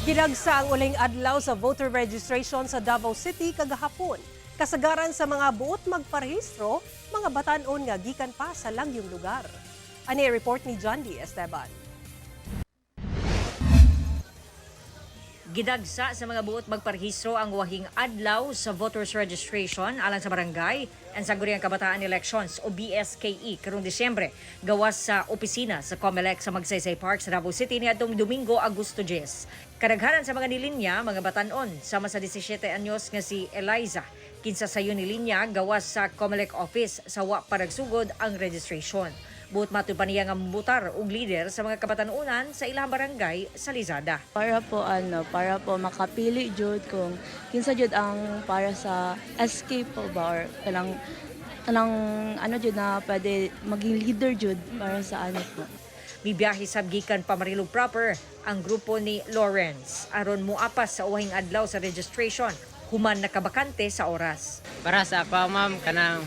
Gidagsa ang uling adlaw sa voter registration sa Davao City kagahapon. Kasagaran sa mga buot magparehistro, mga batan-on nga gikan pa sa langyong lugar. Ani report ni John D. Esteban. Gidagsa sa mga buot magparehistro ang wahing adlaw sa voters registration alang sa barangay and Sangguniang Kabataan Elections o BSKE karong Disyembre, gawas sa opisina sa COMELEC sa Magsaysay Park sa Davao City niadtong Domingo, Agosto 10. Kadaghanan sa mga nilinya, mga batan-on, sama sa 17 anyos nga si Eliza, kinsa sayo nilinya gawas sa COMELEC office sa wa pa nagsugod ang registration. Buot matud pa niya nga mutar og leader sa mga kabatanunan sa ilang barangay sa Lizada. Para po ano, para po makapili jud kung kinsa jud ang para sa SK po ba or kanang kanang ano jud na pwede maging leader jud para sa ano po. Mibiyahe sab gikan pa Marilog proper ang grupo ni Lawrence aron muapas sa uwahing adlaw sa registration human nakabakante sa oras. Para sa ako, ma'am, kanang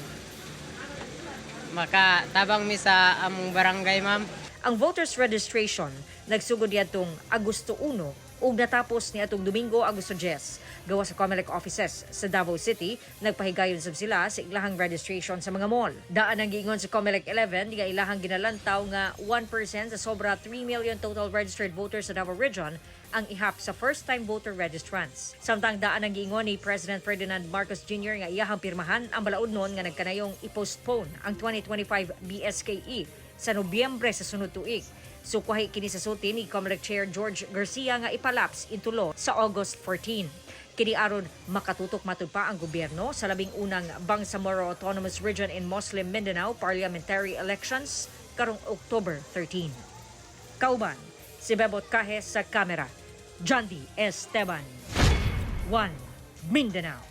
makatabang mi sa among barangay, ma'am. Ang voters registration nagsugod niadtong Agosto 1 ug natapos niadtong Domingo, Agosto 10. Gawas sa COMELEC offices sa Davao City, nagpahigayon sab sila sa ilahang registration sa mga mall. Daan ang giingon sa COMELEC 11 nga ilahang ginalantaw nga 1% sa sobra 3 million total registered voters sa Davao Region ang ihap sa first-time voter registrants. Samtang daan ang giingon ni President Ferdinand Marcos Jr. nga iyahang pirmahan ang balaod nun nga nagkanayong i-postpone ang 2025 BSKE sa Nobyembre sa sunod tuig. Sukwahi kini sa sulti ni COMELEC Chair George Garcia nga ipalapse into law sa August 14. Kini aron makatutok matud pa ang gobyerno sa 11 Bangsamoro Autonomous Region in Muslim Mindanao parliamentary elections karong October 13. Kauban, si Bebot Cajes sa kamera. John D. Esteban. 1 Mindanao.